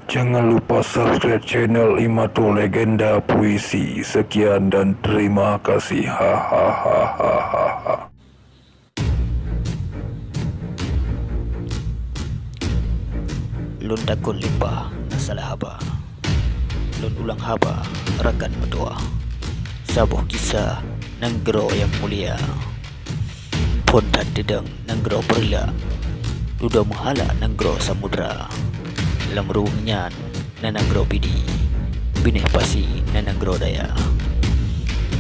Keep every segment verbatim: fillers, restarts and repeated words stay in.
Jangan lupa subscribe channel Imato Legenda Puisi. Sekian dan terima kasih. Hahaha. Lôn takot limpah na salah haba. Lôn ulang haba rakan meutuah. Saboh kisah nanggroe nyang mulia. Phon that teudong nanggroe Peureulak, dudoe meuhala nanggroe Samudra. Lam ruweueng nyan na nanggroe Pidie, binéh pasi na nanggroe Daya.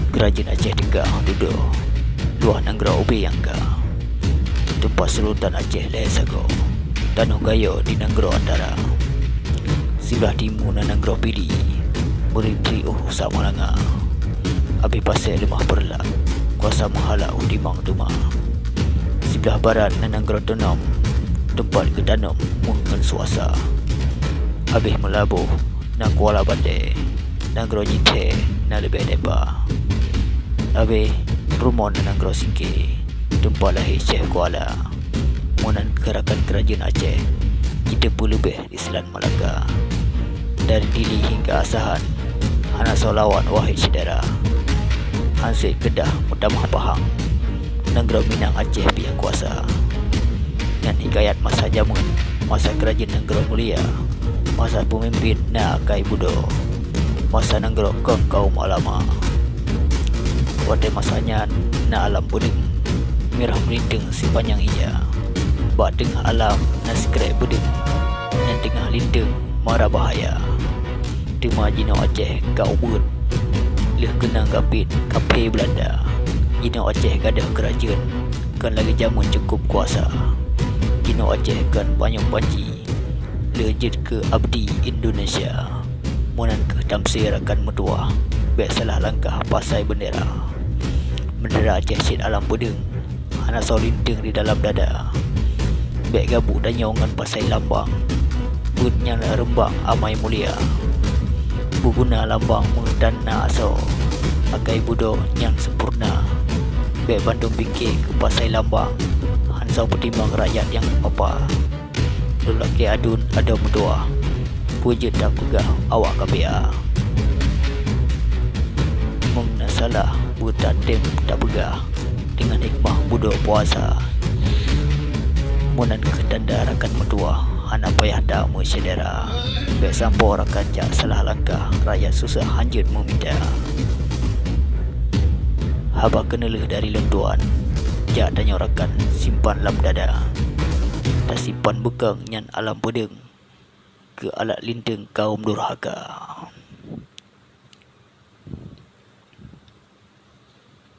Keurajeuen Aceh teuka dudoe, luwah nanggroe ubé nyang ka. Teumpat Sultan Aceh lhée sagoe, tanoh Gayo di nanggroe Antara. Siblah timu na nanggroe Pidie, meuri-meuri ueh Samalanga. Abéh pasé leumah Peureulak, kuasa meuhala u timang teuma. Siblah barat na nanggroe Teunom, teumpat geutanom méuh ngon suasa. Abéh Meulaboh na Kuala Bandé, nanggroe Jithée na leubeh deba. Abéh Rumoh na nanggroe Singke, teumpat lahé Syekh Kuala. Meunan keu rakan keurajeuen Aceh, jiteupeue leubeh di Selat Malaka. Dari Dili hingga Asahan, hana soe lawan wahé syedara. Hanse keudah meutamah pahang, nanggroe Minang Aceh pih kuasa. Nyan hikayat masa jameun, masa keurajeuen nanggroe mulia, masa peumimpén na Akai Budo, masa nanggroe kon kaum ulama. Watée masa nyan na alam peudeueng, mirah meulinteung sipanyang ija. Bak teungoh alam na sikrék beudeueng, nyang teungoh linteung mara bahaya. Teuma jinoe Aceh ka ubeuet, lheueh keunong gapit kaphé Beulanda. Jinoe Aceh gadôh keurajeuen, kon lagée jameun cukôp kuasa. Jinoe Aceh kon panyöt panci, lheueh jeuet keu abdi Indonesia. Meunan kheueh tamsé rakan meutuah, bék salah langkah pasai beundera. Beundera Aceh cit alam peudeueng, hana soe linteung di dalam dada. Bék gabuk tanyoe ngon pasai lambang, beuet nyang reumbang amai mulia. Peuguna lambang meutan na asoe, Akai Budo nyang sempurna. Bék bandum pike keu pasai lambang, han soe peutimang rakyat nyang papa. Lôn lakée aduen adoe meutuah, peue jeuet tapeugah awak kapia. Meunyoe na salah, beuta tem tapeugah deungon hikmah budoe puasa. Meunan kheueh tanda rakan meutuah, hana payah tameusyedara. Bék sampoe rakan jak salah langkah, rakyat susah hanjeuet meumita. Haba keuneulheueh dari lôn tuan, jak tanyoe rakan simpan lam dada. Tasimpan beukong nyan alam peudeueng keu alat linteung kaum durhaka.